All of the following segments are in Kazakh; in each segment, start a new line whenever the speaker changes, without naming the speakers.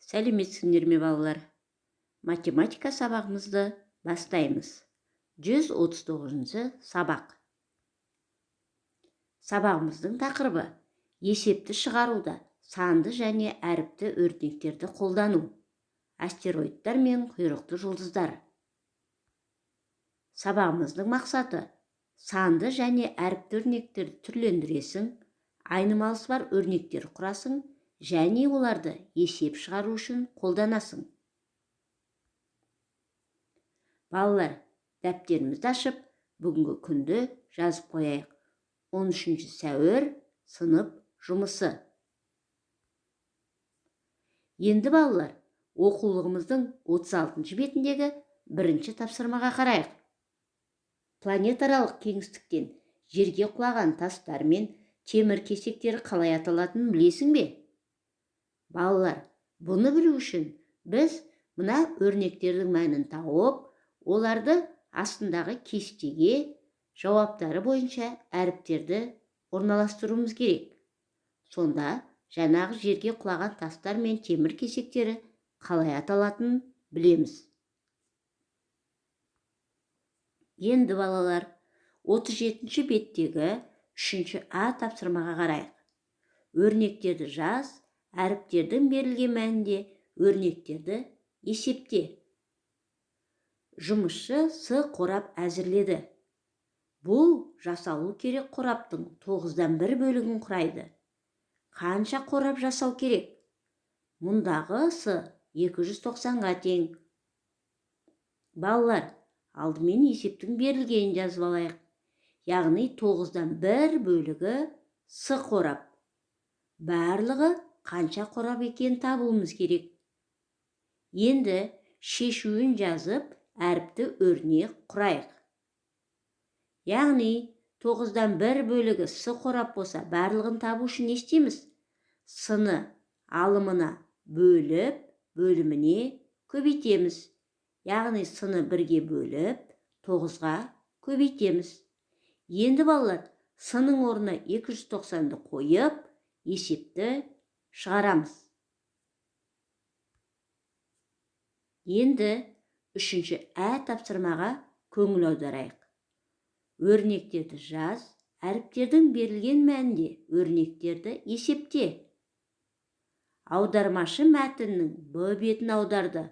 Сәлеметсіңдер ме, балалар? Математика сабағымызды бастаймыз. 139 сабақ. Сабағымыздың тақырыбы: есепті шығаруда санды және әріпті өрнектерді қолдану. Астероидтар мен құйрықты жұлдыздар. Сабағымыздың мақсаты: санды және әріпті өрнектерді түрлендіресің, айнымалысы бар өрнектер құрасың және оларды есеп шығару үшін қолданасың. Балалар, дәптерімізді ашып, бүгінгі күнді жазып қояйық. 13 сәуір, сынып жұмысы. Енді, балалар, оқулығымыздың 36 бетіндегі бірінші тапсырмаға қарайық. Планетаралық кеңістіктен жерге құлаған тастар мен темір кесектері қалай аталатынын білесің бе? Балалар, бұны білу үшін біз мына өрнектердің мәнін тауып, оларды астындағы кестеге жауаптары бойынша әріптерді орналастыруымыз керек. Сонда жаңағы жерге құлаған тастар мен темір кесектері қалай аталатынын білеміз. Енді, балалар, 37 беттегі 3 А тапсырмаға қарайық. Өрнектерді жаз, әріптердің берілген мәнінде өрнектерді есепте. Жұмысшы С қорап әзірледі. Бұл жасалу керек қораптың 1/9 бөлігін құрайды. Қанша қорап жасау керек? Мұндағы С 290-ға тең. Балалар, алдымен есептің берілгенін жазып алайық. Яғни 1/9 бөлігі С қорап. Барлығы қанша қорап екенін табуымыз керек. Енді шешуін жазып, әріпті өрнек құрайық. Яғни 1/9 бөлігі С қорап болса, барлығын табу үшін не істейміз? С-ны алымына бөліп, бөліміне көбейтеміз. Яғни С-ны 1-ге бөліп, 9-ға көбейтеміз. Енді, балалар, С-ның орнына 290-ды қойып, есепті шығарамыз. Енді 3 Ә тапсырмаға көңіл аударайық. Өрнектерді жаз, әріптердің берілген мәнінде өрнектерді есепте. Аудармашы мәтіннің Б бетін аударды.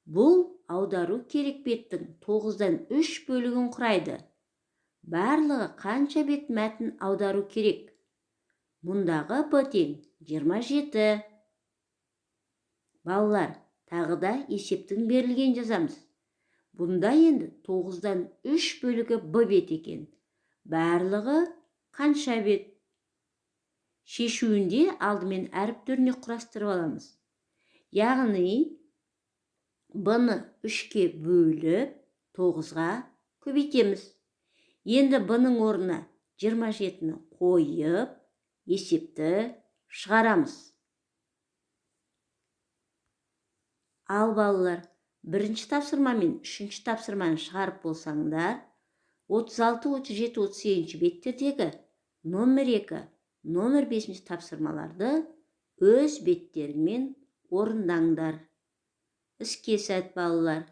Бұл аудару керек беттің 3/9 бөлігін құрайды. Барлығы қанша бет мәтін аудару керек? Мұндағы Б тең 27. Балалар, тағы да есептің берілген жазамыз. Бұнда енді 3/9 бөлігі Б бет екен. Барлығы қанша бет? Шешуінде алдымен әріп өрнек құрастырып аламыз. Яғни Б-ны 3-ке бөліп, 9-ға көбейтеміз. Енді Б-ның орнына 27-ні қойып, есепті шығарамыз. Ал, балалар, бірінші тапсырма мен үшінші тапсырманы шығарып болсаңдар, 36, 37, 38 беттердегі номер 2, номер 5 тапсырмаларды өз беттеріңмен орындаңдар. Іске сәт, балалар.